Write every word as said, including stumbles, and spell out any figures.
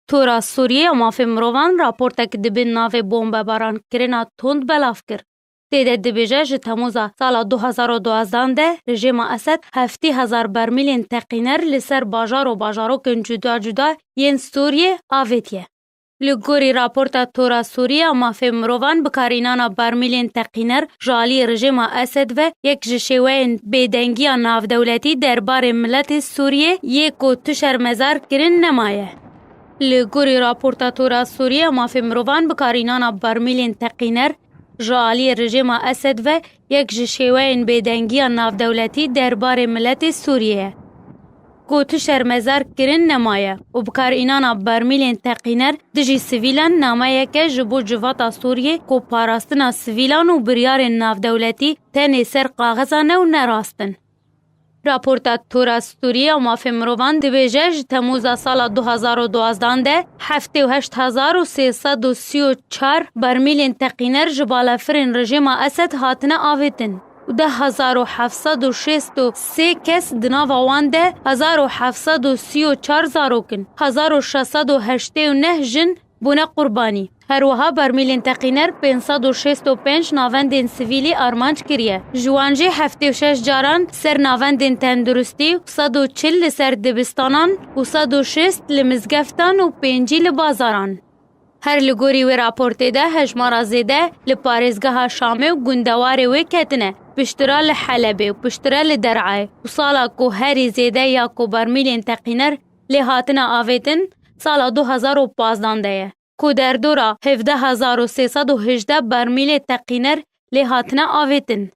Tora Sûriyê ya Mafê Mirovan raportek di bin navê bombebarankirina tund belav kir. Tê de dibêje, ji Temûza sala du hazar û duwazdeh de rejîma Esed heftê hezar bermîlên teqîner li ser bajar û bajarokên cuda cuda yên Sûriyê avêtiye. Li gorî raporta Tora Sûriyê ya Mafê Mirovan, bikarînana bermîlên teqîner ji alî rejîma Esed ve yek ji şêweyên bêdengiya navdewletî derbarê miletê Sûriyê yê ku tu şermezar kirin nemaye. Li gorî raporta Tora Sûriyê ya Mafê Mirovan, bikarînana bermîlên teqîner ji alî rejîma Esed ve yek ji şêweyên bêdengiya navdewletî derbarê miletê Sûriyê ye. Ku tu şermezar kirin nemaye û bikarînana bermîlên teqîner dijî sivîlan nameyeke ji bo civata Sûriyê ku parastina sivîlan û biryarên navdewletî tenê ser kaxeza ne û ne rast in. Raporta Tora Sûriyê ya Mafê Mirovan dibêje, ji Temûza sala du hazar û duwazdeh de heftê û heşt hezar û sê sed û sî û çar bermîlên teqîner ji balafirên rejîma Esed hatine avêtin û deh hezar û heft sed û şêst û sê kes, di nava wan de hezar û heft sed û sî û çar zarok in, hezar û şeş sed û heştê û neh jin bûne qurbanî. Her wiha bermîlên teqîner pênc sed û şêst û pênc navendên sivîlî armanc kiriye. Ji wan jî heftê û şeş caran ser navendên tenduristî, sed û çil li ser dibistanan û sed û şêst li mizgeftan û pêncî li bazaran. Her li gorî wê raportê de hejmara zêde li parêzgeha Şamê û gundewarê wê ketine, piştre li Helebê û piştre li Der'ayê û sala ku herî zêde ya ku bermîlên teqîner lê hatine avêtin, sala du hazar û pazdeh de ye, ku derdora hevdeh hezar û sê sed û hejdeh bermîlê teqîner lê hatine avêtin.